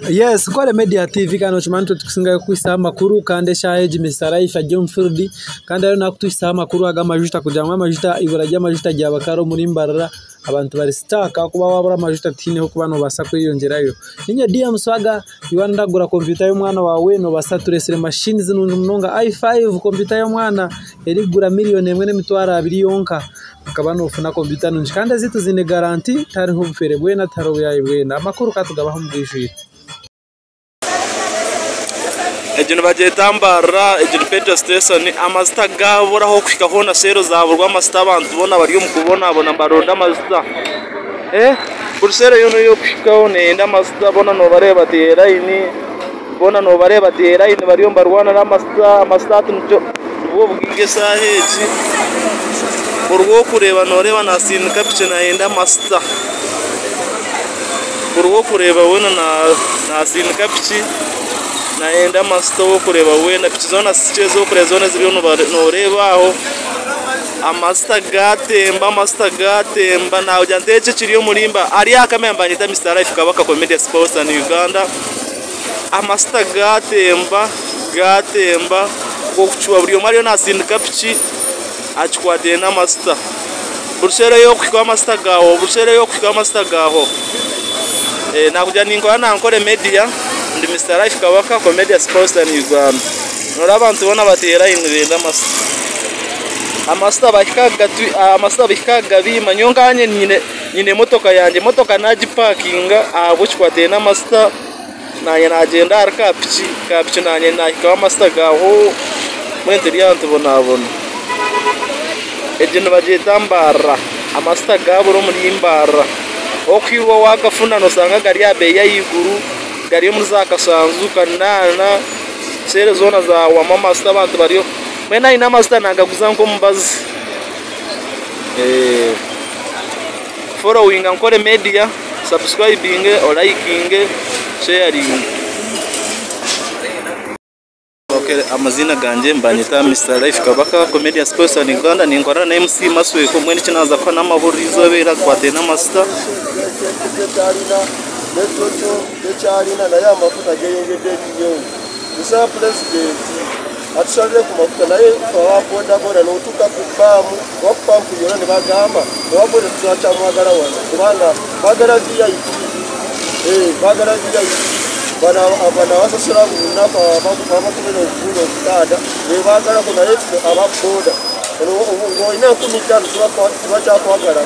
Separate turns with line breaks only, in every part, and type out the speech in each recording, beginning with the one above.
Yes, Nkore Media TV kandi nokimanya nitwe tukusingayo kukuhisaho amakuru kandi eshaaha egi Mister Life ari omu field kandi ariyo nakutuhisaho amakuru ag'amajuta kugira ngu amajuta eibura ry'amajuta ryaba kare omuri Mbarara abantu bari stuck ahakuba wabura amajuta tihaine ahokuba nobaasa kweyongyerayo. Niinye DM Swaga waaba nooyenda kugura kompyuta y'omwana waawe nobaasa turetsire machines nungi munonga i5 kompyuta y'omwana erikugura miriyoni emwe n'emitwaro abiri yonka okaba nofuna kompyuta nungi kandi ezaitu ziine garanti tihariho obufeere bwena tihariho obuyaayi bwena. Amakuru katugabahe omu bwijwire.
Egi nibagyeta Mbarara, egi ni petrol station, amajuta gaburaho kuhika hoona shell zaburwa amajuta abantu boona bari omu kubonabona nibaronda amajuta. Buri shell yoona ei orikuhikaho neyenda amajuta boona nobareeba bateire layini, boona nobareeba bateire layini bariyo nibarwanira amajuta, amajuta hati nibwo bugaiga eshaaha egi, buri ou orikureeba noreeba nasindika piki nayenda amajuta, buri ou orikureeba weena nasindika piki nayenda amajuta ou orikureeba weena, piki zoona zikye ezi orikureeba zoona eziriyo noreeba aho, amajuta gatemba, amajuta gatemba nagira nti eki ekiri omuri Mbarara, ahari aha kamera nibanyeta Mister Life Kabaka Comedian Sports in Uganda, amajuta gatemba, gatemba okucwa buri omwe ariyo nasindika piki agikwataine n'amajuta, buri shell ei orikuhikaho amajuta gahwaho, buri shell ei orikuhikaho amajuta gahwaho. Nakugira ninkora na Nkore Media, ndi Mister Life Kabaka Comedian Sports in Uganda. Noreeba abantu boona bateire layini nibenda amajuta. Amajuta bahika amajuta bahika kugabiima, nyowe nkanye nyine emotoka yangye, emotoka nagipakinga ahabw'ekikwataine n'amajuta, nanye nagyenda ahari ka piki, ka piki nanye nahikaho amajuta gahwaho, mbwenu turi aha nitubonabona. Egi nibagyeta Mbarara, amajuta gabura omuri Mbarara. Okwiha wakafuna nosanga gari aha beeyi y'ahaiguru, gari omuri za kashanju, kanaana, shell zoona zahwamu amajuta abantu bariyo, mbwenu aine amajuta nagaguza nk'omubazi. Followinga Nkore Media, subscribinge, olikinge, sharinge. Okay, amaziina gangye nibanyeta Mr Life Kabaka Comedian Sports in Uganda, ninkora na MC Masweko, mbwenu eki naaza kuha n'amahurire eizooba eri akwataine n'amajuta.
Ekyalina ne Total tekyalina naye amafuta geyongedde nnyo. Nsaba Pulezidenti atusalire ku mafuta naye ffe aba bodaboda n'otuuka ku bbaamu oba ku pampu yonna ne bagamba owa boda tukyamwagala wano kubanga baagala VIP, baagala VIP. Bano abasasula buli lunaku abakubira obugundi obutanda be baagalako naye ffe aba boda ng'olina 5000 tebakyakwagala.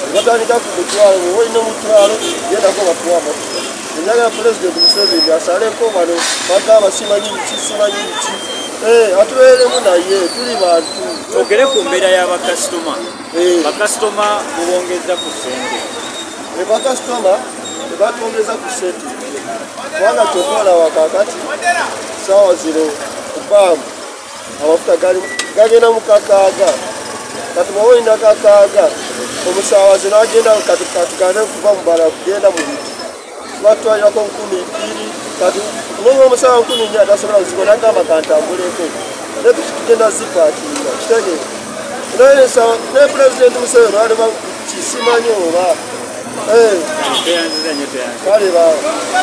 Batandika ku mutwalo, bw'oba olina omutwalo gendako bakuwe amafuta. Njagala Pulezidenti Museveni asaleko bano bagamba simanyi biki simanyi biki, atubeeremu naye tuli bantu.
Twogere ku mbeera y'abakasitoma. Bakasitoma mubongeza ku ssente?
Bakasitoma tebatwongeza ku ssente kubanga kyova olaba kaakati ssaawa zino ku bbaamu amafuta gagenda mu kakaaga. Kati bw'oba olina kakaaga omusaabaze n'agenda kati katugambe kuva mu Mbarara kugenda mu Bigi batutwalirako 2000 kati n'oba omusaba 4000 tasobola kuzigula n'agamba kantambuleko naye tugenda zipaakinga kitegeera. Naye nsaba ne Pulezidenti Museveni alema kisimanyi oba.
Tweyanziza nnyo tweyanziza.
Kale baawa.